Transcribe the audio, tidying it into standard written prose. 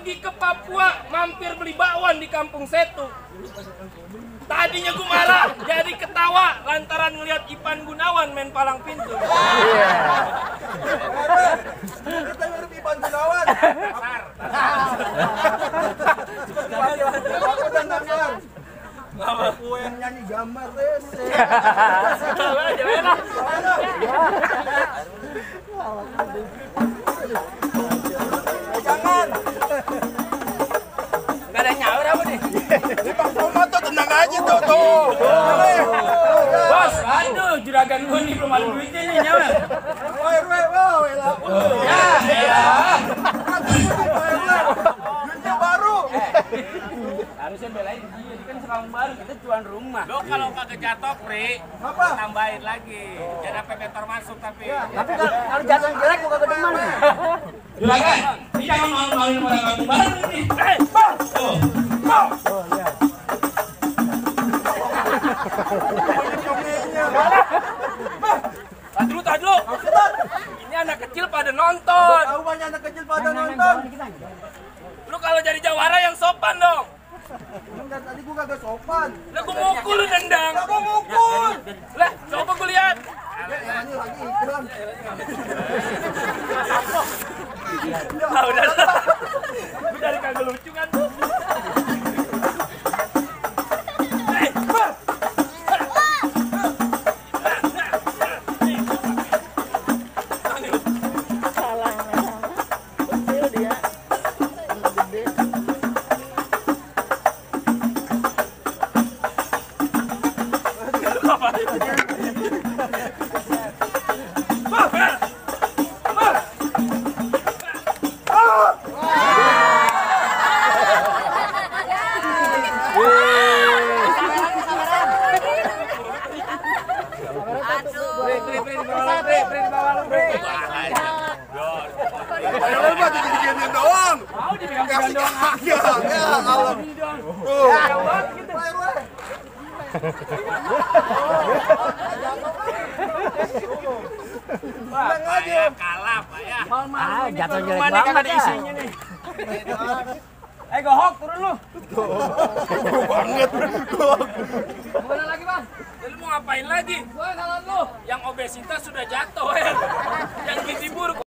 pergi ke Papua, mampir beli bakwan di Kampung Setu. Tadinya gue marah, jadi ketawa lantaran ngeliat Ipan Gunawan main palang pintu. Kita mirip Ipan Gunawan. Aku tendangan. Aku yang nyanyi gambar rese. Jangan. Gak ada nyawer apa nih? Bang Roma tuh tenang aja tuh. Bos, aduh juragan gue nih belum ada duitnya nih nyawer. Duitnya baru. Harusnya belain dia kan sekarang baru, kita tuan rumah. Lo kalau kagak jatuh, Pri, Apa? tambahin lagi. Jangan sampai meter masuk tapi. Tapi kalau jatuh jelek bukan kedeman. Juragan, ini jangan malu-maluin orang kampung baru nih. Bang! Tuh, bang! Tahan dulu. Ini anak kecil pada nonton. Tahu banyak anak kecil pada nonton. Lu kalau jadi jawara yang sopan dong. Enggak, tadi gua kagak sopan. Lah gua mukul lu nendang. Gak mau mukul. Lah, coba gua lihat. Ini lagi iklan. Ah, udah. Lu dari kagak lucu kan? Saya kalah, Pak ya. Jatuh jelek banget ada isinya nih. Gohok turun lu. Banget. Mana lagi, Bang? Lu mau ngapain lagi? Gua kalau lu yang obesitas sudah jatuh, Yang gizi buruk.